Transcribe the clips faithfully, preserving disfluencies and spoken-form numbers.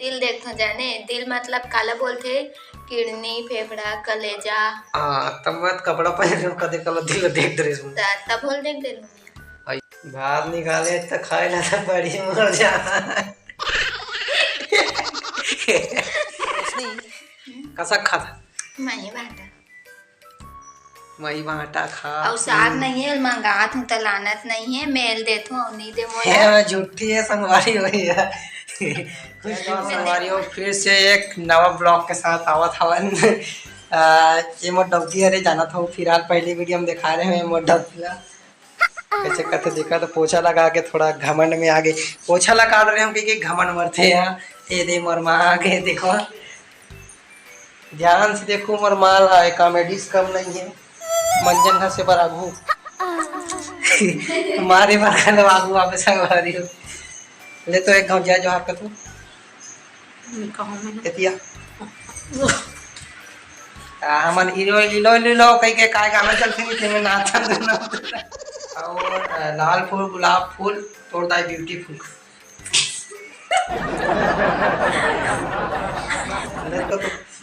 दिल देखथों जाने, दिल मतलब काला बोलथे? किडनी, फेफड़ा, कलेजा। हाँ, तब मैं कपड़ा पहन रहे हूँ, कदे कला दिल देख दे रहे हूँ। त-, तब बोल देख दे रहे हूँ। आई। बाहर निकाले त खाए ला त बड़ी मर जा। रोशनी, कसा खाता? मैं ही बाटा। मही भांटा खा। अउ साग नहीं है, मंगात हूँ त लानत नहीं है, मेल देत हूँ, अउ नहीं दे मोला। हे, मैं झूठी है, संगवारी वही है। जय जोहार संगवारी हो, फिर से एक नवा vlog के साथ आवत हवन। आ, ये मोर डौकी हरे, जानत हो, फिलहाल पहली video में दिखा रहे हैं मोर डौकी ला। कैसे करते देखा तो पोछा लगा के थोड़ा घमंड में आ गए। पोछा लगा रहे हम कि घमंड मरते हैं। ये दे मोर माँ आ गए, देखो। ध्यान से देखो, मोर माल आए, comedy से कम नहीं है। मंजन घर से बरागू। मारे मार खाने बाबू आप संगवारी हो। ले तो एक गाँव जय जोहार कर तू। कहूँ मैं। एतिया। आ, हमन इलो, इलो, इलो कह के काय गाना चलते नहीं थे, मैं नाचन देना। और, अ, लाल फूल, गुलाब फूल, तोड़ दाई beautiful।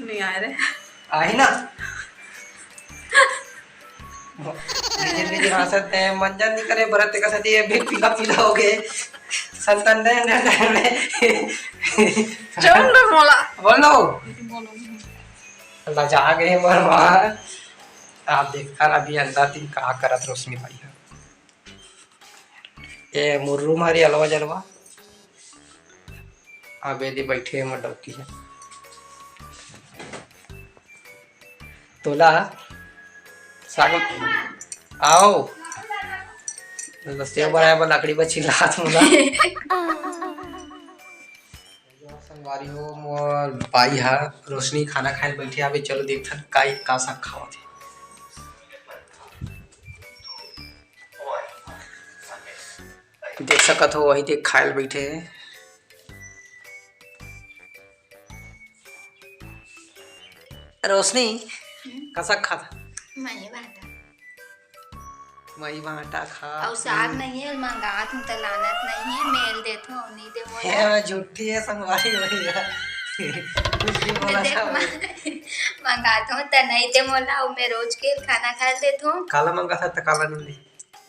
नहीं आए रे। आही ना। बिजिर बिजिर हाँसत हे, मंजन नहीं करे, भरत का साथी ये भी पीला पीला हो गए। संतन दे, दे, दे, दे। चल रे मोला। बोलो। बोलो। लजा गए मोर माँ। आप देखता ना अभी अंदर दिन का करत रोशनी भाई है। ए मोर room हरे अलवा जलवा। अब एदे बैठे हे मोर डौकी ह। तोला साग आओ। सेव बनाए बर लकड़ी बर चिल्लात मोला। संगवारी हो, मोर बाई ह रोशनी खाना खाए ल बैठे हावे। चलो देखथन का, का साग खावत हे। देख सकत हो, वही देख खाए ल बैठे हे। रोशनी, हम्म? का साग खाता? मही भांटा। मही भांटा खा। अउ साग नहीं है, मंगात हूँ त लानत नहीं है, मेल देत हूँ, नहीं दे मोला। हे, मैं झूठी है, संगवारी वही है। कुछ भी बोला देख, था। मंगात हूँ त नहीं दे मोला, अउ मैं रोज के खाना खा लेत हूँ। काला मंगात हस त काला नहीं दे।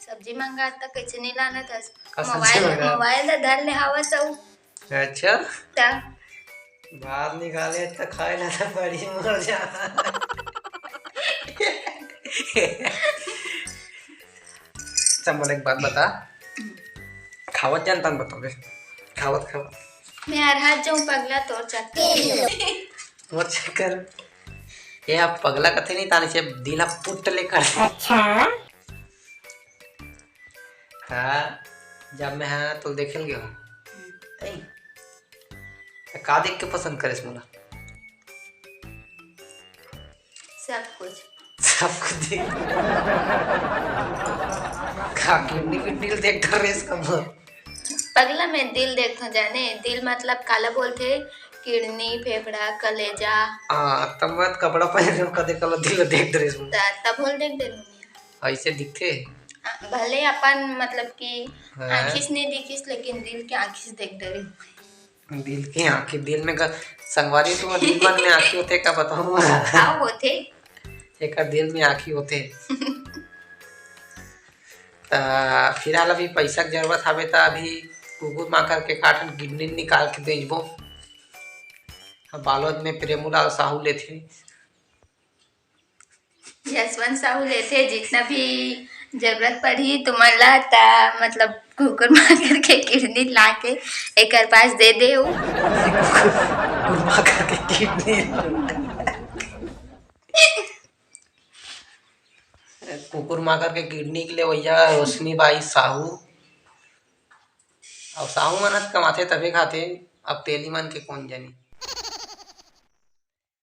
सब्जी मंगात त कैसे नहीं लानत हस? का सब्जी मोबाइल, मंगात? मोबाइल ला धर ले हवस अउ। अच्छा। त? बाहर निकाले त खाए ला त बड़ी मर जा। अच्छा, मोला एक बात बता। खावत जानता हूँ, बताओ बे। खावत, खावत। मैं हर हाथ जाऊँ पगला तोर चक्कर। मोर चक्कर। ये आप पगला कथे नहीं, ताने से दिल आप पुट लेकर। अच्छा। हाँ, जब मैं हाँ तो देखे लगे हूँ। हम्म। नहीं। तो का देख के पसंद करेस मोला? सब कुछ। सब कुछ देख। का किडनी, किडनी ल देख डरेस का मोर? पगला, मैं दिल देखथों जाने, दिल मतलब काला बोलथे? किडनी, फेफड़ा, कलेजा। हाँ, तब मैं कपड़ा पहन रहे हूँ, कदे कला दिल देख डरेस मोर। त-, तब बोल देख दे। ऐसे दिखथे? हाँ, भले अपन मतलब कि हाँ। आँखिस नहीं दिखिस, लेकिन दिल के आँखिस देख डरे। दिल के आँखी, दिल में ग-, संगवारी तुम्हार दिल मन में आँखी होथे का बताओ? हाँ, होथे। एकर दिल में आँखी होथे। त फिलहाल अभी पैसा के जरूरत हवे, त अभी कुकुर माकर के काठन किडनी निकाल के बेचबो। अब बालोद में प्रेमूलाल साहू लेथे। जसवंत साहू लेथे, जितना भी जरूरत पड़ही तुमन ला, त मतलब कुकुर माकर के किडनी ला के एकर पास दे देहू। कुकुर माकर के किडनी। कुकुर माकर के किडनी के लेवइया रोशनी बाई साहू। अब साहू मन ह कमाथे तभे खाथे, अब तेली मन के कौन जानी।